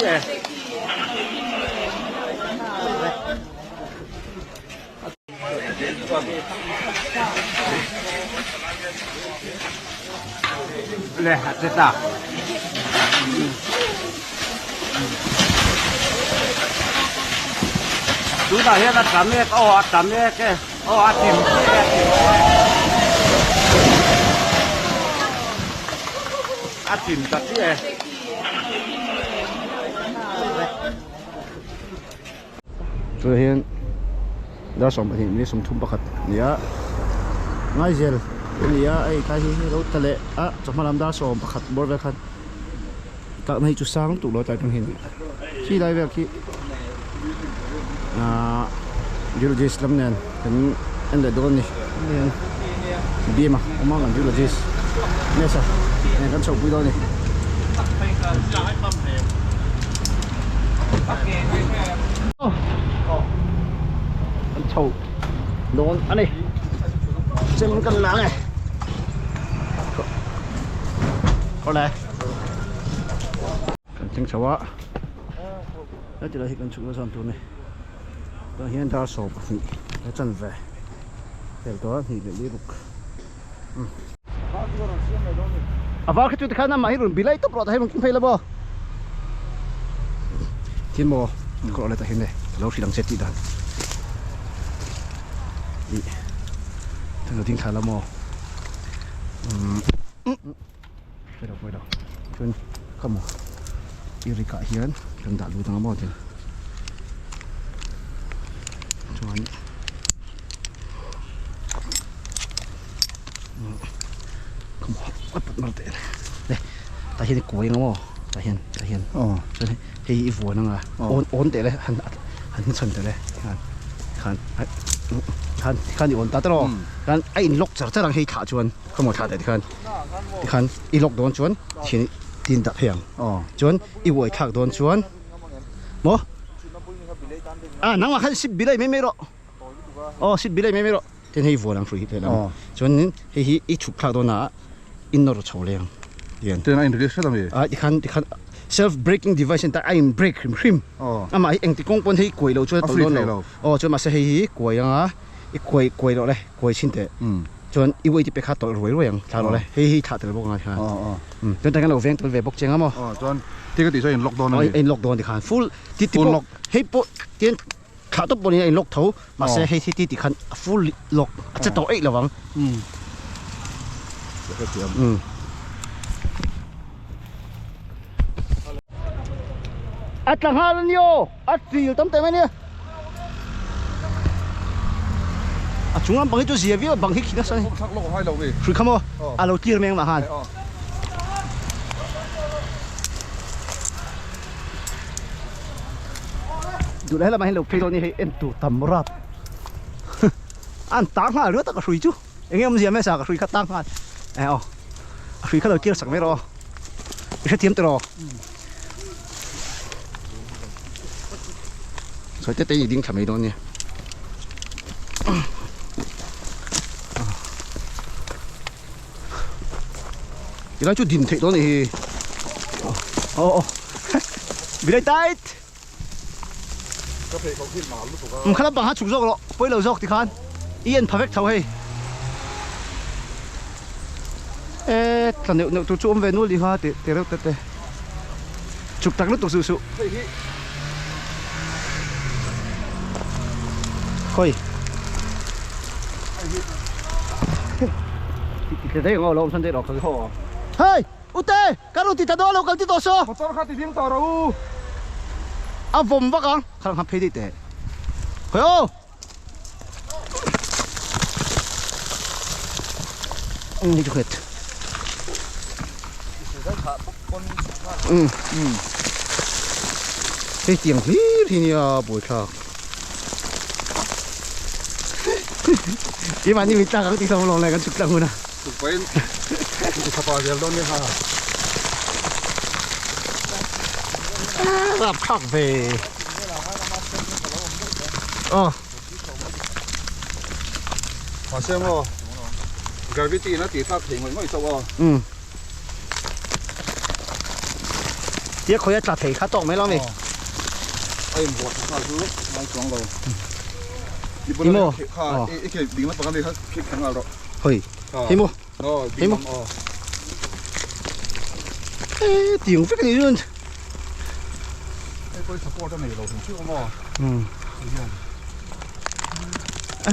chiah e. Le a che ta. Tunah hian a tla mek aw a tla mek e aw a chim chiah e a chim chiah e a chim ta chiah e. Tunah hian dar 12 minute 31 a ni a Ngaizel a ni a hei tlai hi lo tla leh a chawhma lam dar 11 bawr vel khan tlakna hi chu sang lutuk lo a tlai atang hian khi lai vel khi ahh geologist lam nen kan en leh dawn a ni bim a awm a kan geologist nasa nen kan chhohpui dawn a ni. Kan chho dawn a ni chem kan la nge awle kan thleng chho a heti lai hi kan chhuk na zan tur a ni tah hian dar 12 a chanve vel tawh a hnih leh li ruk. A var kha chu tikhan amah hi rawn bi lai tawp rawh tah hian rawn keng phei la maw? Tin maw ka rawh leh tah hian le ka lo hrilh ang che tih dan ih chuan lo ding thla la maw umm pawi lo pawi lo chuan kha maw i rik ah hian kan dah lut ang a maw tin chuan. Tah hian i kuai ang maw tah hian tah hian chuan hei i vuan ang a awn awn teh le han han hmachhawn teh le khan khan khan khan i awn ta tawh khan a in lock char char ang hei thlah chuan khawmaw thlah teh tikhan tikhan i lock dawn chuan thian tin dah phei ang chuan i uai thlak dawn chuan maw a nangmah khan sip bilai mai mai rawh. Aw seat bilai mai mai rawh tin hei vuan ang hrui hi lehlam chuanin hei hi i chhuk thlak dawn a i nawr chho leng tian Tian a in release hret ami? A tikhan tikhan self braking device a ni ta a in brake hrim hrim amah hi engti kawng pawn hei kuai loh chuan a tawlh dawn lo aw chuan mahse hei hi kuai anga i kuai kuai loh le kuai chhin teh chuan i weight pe kha tawlh ruai ruai ang thlah loh le hei hi thlah tel bawk anga tikhan chuan tikhan lo veng tel ve bawk che anga maw chuan ti ka tih chuan a in lock dawn ani a in lock dawn tikhan full ti ti pawh hei pawh tian Thlah tawp pawhin a in lock tho, mahse hei thi ti tih khan a full lock a che tawh eih lo ang. A tla nghal a nia aw, a fil tam teh mai nia. A chung lam bang hi chu zia viau a bang hi khi nasa a ni. Hrui kha maw a lo clear mai ang mah khan. Duh lai lamah hian lo phei dawn ni hei en tur tam rap an tang nghal ringawt a ka hrui chu eng nge awmzia hmasa ka hrui kha tang nghal eh aw a hrui kha lo clear sak mai rawh aw i hrethiam tawh sawi te te i ding thla mai dawn nia. Tilai chu din theih dawn a ni hi. Aw aw Bilai tight. Ka pheikhawk hi mal lutuk a. Um kha lampang kha chhuk zawk rawh pawi lo zawk tikhan i en pha vek tho hei. E tla neuh neuh tur chu awm ve nual ding kha tih tih reuh te te. Chhuk tak lutuk suh suh. Hei hi. Khawi. Ti daih ang aw lo awm san daih rawh ka Hey! Ute! Ka rawn ti ta dawn lo kal ti tawh saw! Motor kha ti ding tawh rawh u! A vawm vak ang! Kha lam phei daih teh. Khawi aw! Ni chu khet. Hei tiang hlir hi nia buaithlak. Keimahni min tlak ang tih hlauh lawng lai kan chhuk tlang hun a. Chhuk pahin i thapa zel dawn nia ha. Rapthlak ve. Aw. Mahse maw gravity in a tih thlak thei ngawih ngawih chauh a. Umm. Tia khawi a tla thei kha tawk mai lo mi. A in vuah kha chu ngai chuang lo. I bula Imo. Kha i ke ding lampang ami kha khik thang al rawh. Hoi. Hei mo. Hei mo. E tiang vek ani chuan. Hei pawh hi support a nei lo hrim hrim a maw.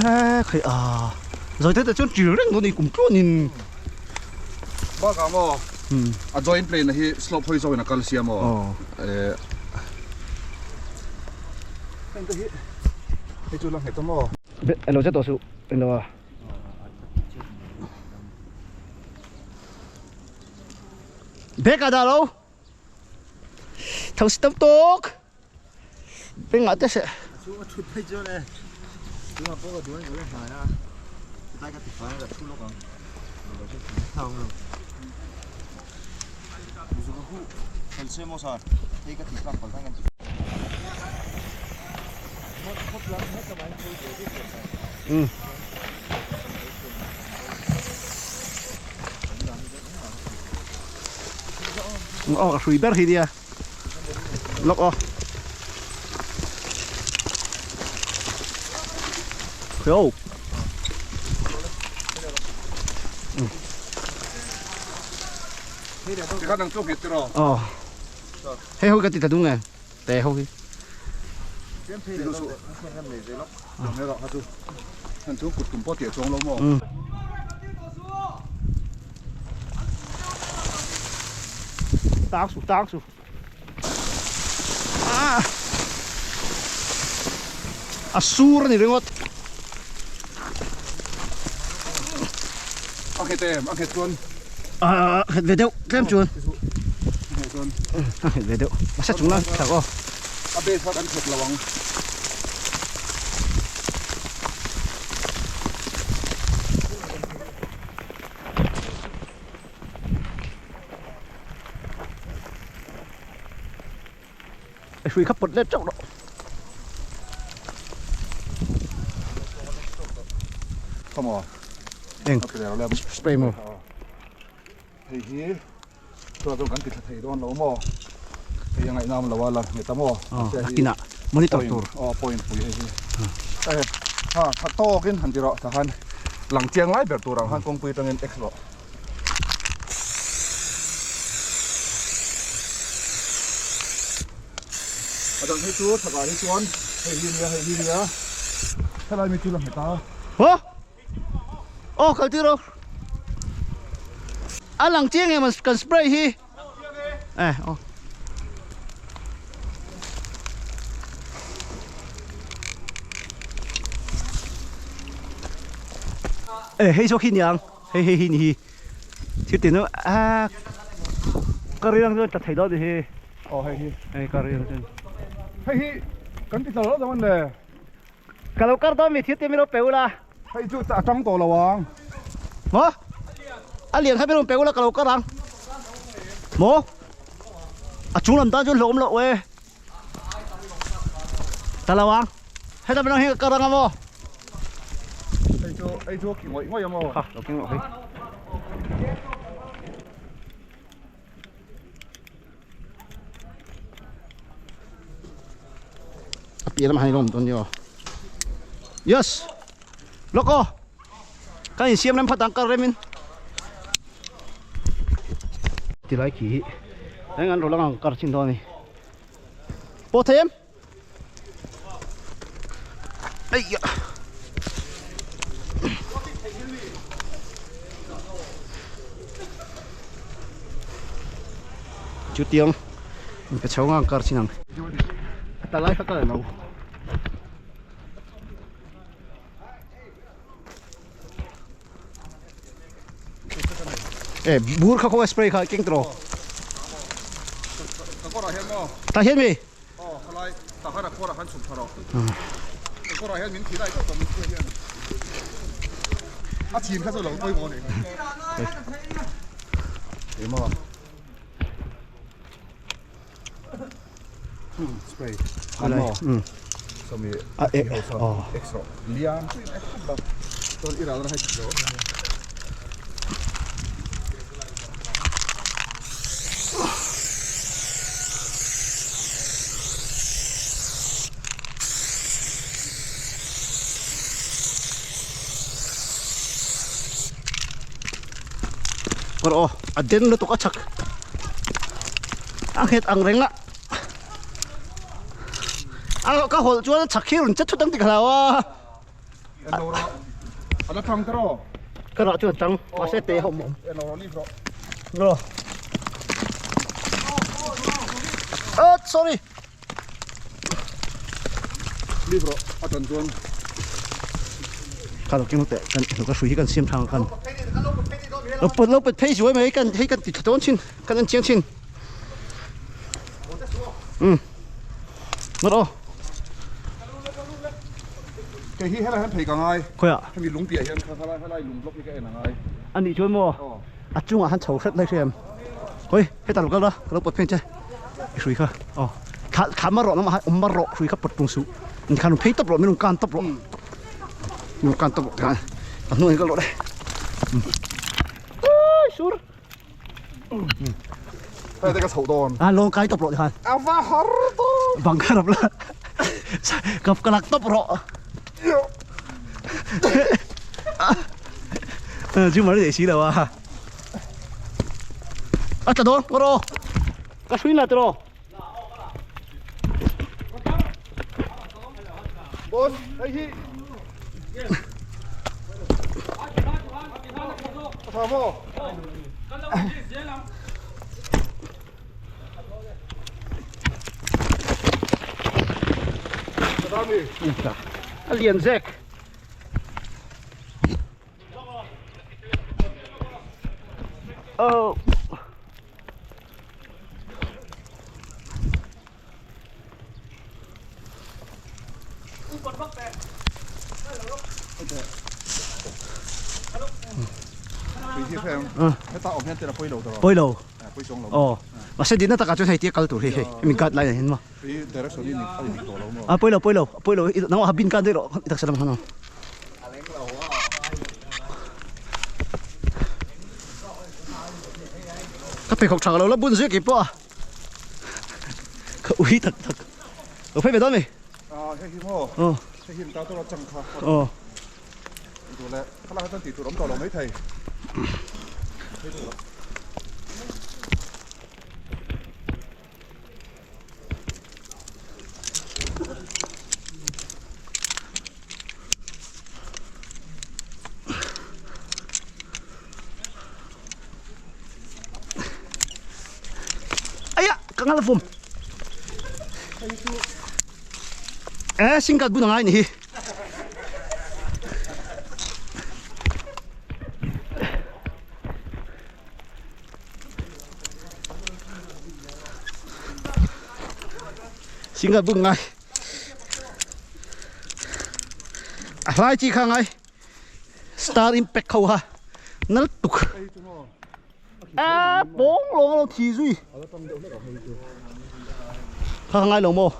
A khai a. Zawi te te chuan ṭil reng dawn a ni kum tluanin. Bakah maw a joint plane hi slope hawi zawkin a kal sia maw. Heng te hi hei chu la nghet a maw. Elo che tawh suh eng lo a. Bag ah dah lo. Thau si tam tawk. Bengah te seh. A chhung a thut phei chuan e. Tunah pawh ka duan ka la hnai a. Chutlai ka tifai a ka thu lawk ang. Aw a hrui ber hi nia lawk aw Yo. Ờ. Hei hoi ka ti ta dung nè. Te hoi. Ừ. Tang su, tang su. Ah. A sur a ni ringawt. A nghet em, a nghet chuan. A nghet ve deuh, tlem chuan. A nghet chuan. A nghet ve deuh. A sa chung la thak aw. A base kha kan nghet lo ang. Hrui kha pawt let teuh rawh. Come on. Eng. Spray maw. Hei hi chuan chuan kan ti thla thei dawn lo maw. Hei a ngaihnam lo a la nghet a maw. Nakinah monitor tur. Aw point pui hei hi. Ha tha tawkin han ti rawh tah khan lang chiang lai ber tur ang khan kawngpui atangin X rawh. A dang hi chu thakah hi chuan hei hi nia hei hi nia helai mi thil a nghet a. Haw! Aw kal tir aw. A lang chiang em kan spray hi. Eh aw. Eh hei zawk hi niang. Hei hei hi ni hi thil tin a ka riang chuan tla thei dawn ni hi aw hei hi hei ka riang chuan hei hi kan ti tla lo dawn le ka lo kar dawn mi thil tin min lo pe ula hei chu a tang tawh lo ang maw a lian kha min rawn pe ula ka lo kar ang maw a chung lam tan chuan hlawm loh e ta lo ang heta min hi ka kar ang a maw Hei chu hei chu ki ngawih ngawih a maw? Kha lo keng rawh hei. A pian lamah hian ilo awm dawn nia aw. Yes! Lawk aw! Kan insiam rem phat ang kar remin. Tilai khi hi eng an rawn ang kar chin dawn a ni. Pawh thei em? Eiya. Chu tiang in pe chho ngang kar chin ang. Ta lai kha ka lo. E bur kha khaw spray kha keng tro. Ta hian mi. Aw khalai tah khan a khuarah khan chhuk tha rawh. Ka kawrah hian min thi lai tawh tawh min thi hian. A chin kha chu lo pawimawh a ni. Emaw. Spray. Khalai. Sawmi. A e. Aw. X rawh. Lian chu in X lo. Chuan i ral hei lo. A den lutuk a chak a nghet ang reng a a ka hawlh chuan a chak hi rawn che thut ang tih ka hlau a. A la tang tawh rawh. Ka rah chuan tang mahse te a awm awm. En lo rawh leave rawh. Rawh. Ah sorry. Leave rawh a tan chuan. Ka lo keng teh kan ka hrui hi kan siam thang kan. Lo put lo put phei zuai mai kan hei kan ti tha dawn thin kan en chiang thin. Um. Ngawt aw. Kei hi helai hian phei ka ngai. Khawiah? Hemi lung piah hian kha helai helai lung block hi ka en a ngai. A nih chuan maw? A chungah han chho hret lai hriam. Hawi, hetah lo kal la, ka lo pawt phei ang che. I hrui kha. Aw. Thla thla mar rawh namah awm mar rawh hrui kha pawt tung suh. Ni khan phei tawp rawh min rawn kan tawp rawh. Min rawn kan tawp rawh tikhan ka hnuai kal rawh le. Ui sur. Hei te ka chhoh dawn. A lawng kai tawp rawh tikhan. A va har dawn. Bang kha rap la. Ka ka lak tawp rawh. Chu mar dei si lo a. A tla dawn ngawt aw. Ka hrui la tiraw. Boss, hei hi. A tha maw? A lian zek. Oh. Pawi lo aw mahse dikna takah chuan hei tia kal tur hi hei hemi guide line ah hian maw a pawi lo pawi lo pawi lo nangmah kha bin kan daih rawh i taksa lam khan aw. Ka pheikhawk tha ka lo la bun zui keipawh a ka ui tak tak lo phei ve dawn mi hei hi maw hei hi ta tur a chang kha aw duh leh khalak ah chuan tih tur awm tawh lo mai thei Aya, ka ngal vum. Eh, singkat bun angai ni hi. Singa bung ngai a hlai chi kha ngai star impact kho ha nal tuk a pawng lawng lo thi zui kha ngai lo maw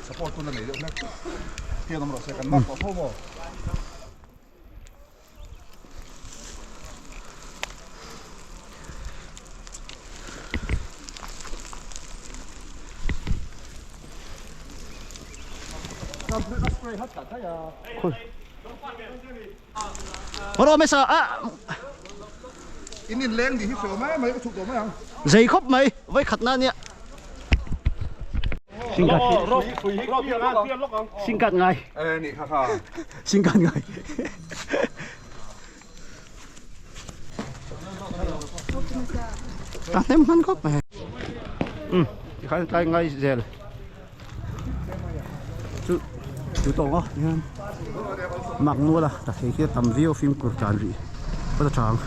support tu na nei deuh hlek hian awm rawh se kan mak tawh tho maw Rawh hmasa a In in leng dih hi hre mai mai ka chhuk tawh mai ang. Zei khawp mai vawi khat na nia. Singkat ngai. Eh ni kha kha. Singkat ngai. Ta hnem hman khawp mai. Um tikhan tlai ngai zel. Chu chu tawng aw hian mak nual a ta thei khi a tam viau fimkhur tan rih phawt a tha ang.